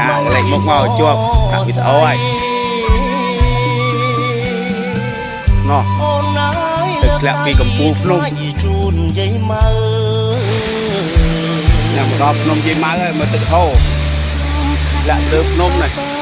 អាកន្លែងមុខមកជាប់កាក់វីដេអូហើយណោះ អូនណាយ ទឹកធ្លាក់ពីកំពូលភ្នំ ជូនយាយម៉ៅ ញ៉ាំមកដល់ភ្នំយាយម៉ៅហើយមើលទឹកហូរធ្លាក់លើភ្នំនេះ។